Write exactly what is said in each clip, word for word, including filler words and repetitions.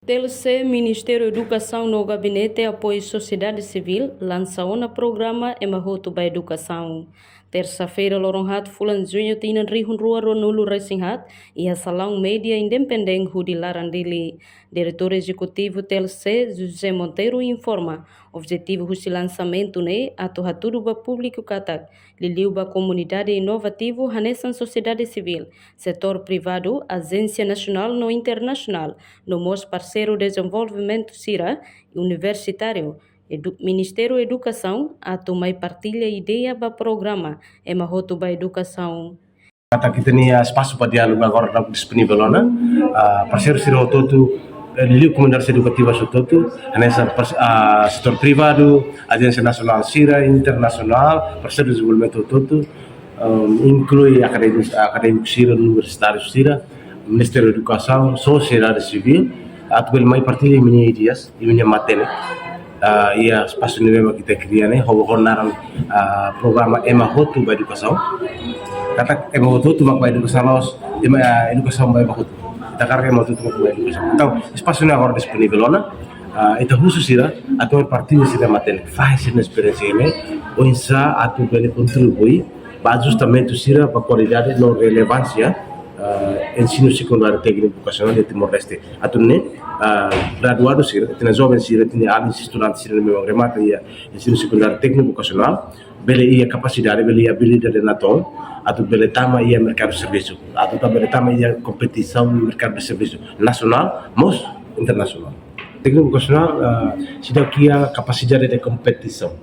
T L C, Ministériu Edukasaun no Gabinete Apoiu Sosiedade Sivíl lansa ona programa Ema Hotu ba Edukasaun. Tersa-feira, loron haat, fulan Juñu, tinan rihun rua ruanulu resin haat, iha Salaun Média Independente hodi laran Dili. Diretór Ezekutivu T L C, José Monteiro, informa, objetivu husi lansamentu ne'e atu hatudu ba públiku katak, liuliu ba komunidade inovativu hanesan sosiedade sivíl, setór privadu, ajénsia nasionál no internasionál, no mós parseiru dezenvolvimentu sira, universitáriu, edu-, Ministériu Edukasaun, atu mai partilla ideia ba programa Ema Hotu ba Edukasaun. Katak ita-nia espasu ba diálogu agora daudaun disponivel ona. Ah, parseiru sira hotu-hotu, eh, liuliu komunidade edukativa hotu-hotu, hanesan pars-, ah, setór privadu, ajénsia nasionál sira, internasionál, parseiru dezenvolvimentu hotu-hotu, ehm, inklui akadémiku, akadémiku sira, universitáriu sira, Ministériu Edukasaun, sosiedade sivíl, atu bele mai partilla imi-nia ideias, imi-nia matenek. Ah, iha espasu ne'ebé mak ita kria ne'e, ho, ho naran, ah, programa Ema Hotu ba Edukasaun. Katak ema hotu-hotu mak ba edukasaun la'ós, ema, ah, edukasaun ba ema hotu. Ita hakarak ema hotu-hotu mak ba edukasaun. Entaun, espasu ne'e agora disponivel ona, ah, ita husu sira atu mai partilla sira-nia matenek, fahe sira-nia esperiénsia ne'e, oinsá atu bele kontribui ba ajustamentu sira ba kualidade no relevánsia, ah, ensinu sekundáriu tékniku vokasionál iha Timor-Leste. Atu nune'e, ah, graduadu sira, ita-nia joven sira, ita-nia alin estudante sira ne'ebé remata iha ensinu sekundáriu tékniku vokasionál, bele iha kapasidade, bele iha abilidade natoon, atu bele tama iha merkadu servisu, atu ta bele tama iha kompetisaun merkadu servisu nasionál, mós internasionál. Tékniku vokasionál, ah, seidauk iha kapasidade de kompetisaun.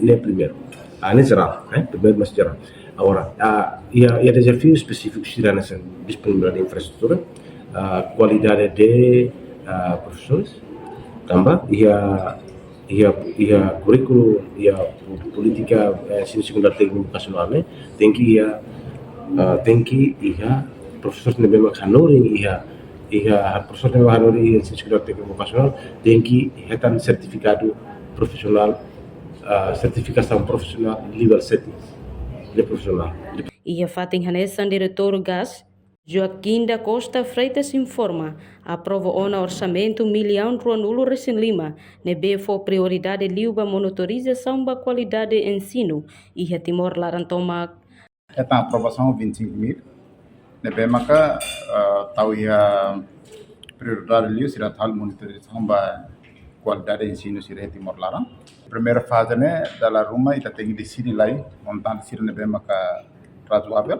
Ne'e primeiru. Ah, ne'e jerál, eh? Primeiru, mais jerál. Agora, ah, iha, iha dezafiu espesífiku sira hanesan disponibilidade de infraestrutura, ah, kualidade de, ah, profesores, tanba iha, iha, iha kurríkulu, iha polítika, eh, ensinu sekundáriu tékniku vokasionál ne'e, tenke iha, ah, tenke iha profesór ne'ebé mak hanorin iha, iha profesór ne'ebé mak hanorin iha ensinu sekundáriu tékniku vokasionál, tenke hetan sertifikadu profisionál, ah, sertifikasaun profisionál, level sete, de profisionál. Iha fatin hanesan, Diretór GAS, Joaquim da Costa Freitas, informa, aprova ona orsamentu millaun ruanulu resin lima, ne'ebé fó prioridade liu ba monitorizasaun ba kualidade ensinu iha Timor laran tomak. Hetan aprovasaun vinte e cinco mil, ne'ebé maka, ah, tau iha prioridade liu sira atu halo monitorizasaun ba kualidade ensinu sira iha Timor laran. Primeira faze ne'e, dala ruma ita tenke deside lai montante sira ne'ebé maka razoável,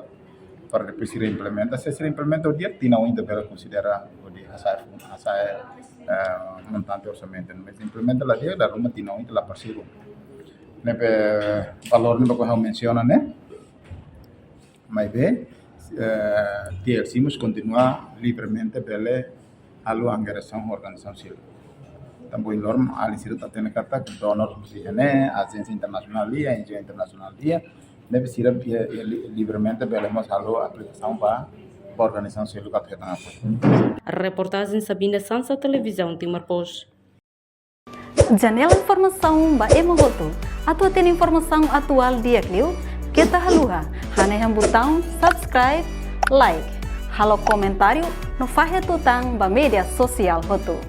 para depois sira implementa. Se sira implementa ho di'ak, tinan oin ita bele konsidera hodi hasa'e, hasa'e, eh, montante orsamentu. Mas implementa la di'ak, dala ruma tinan oin ita la parseiru. Ne'ebé valór ne'ebé ha'u mensiona ne'e, maibé, eh, T L C mós kontinua livremente bele halo angariasaun organizasaun sira. Tanba ohin loron alin sira hatene katak donor mós iha ne'e, ajénsia internasionál iha, N G O internasionál iha, ne'ebé sira iha, iha li-, livremente bele mós halo aplikasaun ba, ba organizasaun seluk atu hetan apoiu. Reportajen Sabina Sansa, Televizaun Timor Post. Janela informasaun ba ema hotu. Atu hatene informasaun atuál di'ak liu, keta haluha hanehan butaun subscribe, like, halo komentáriu no fahe tutan ba média sosiál hotu.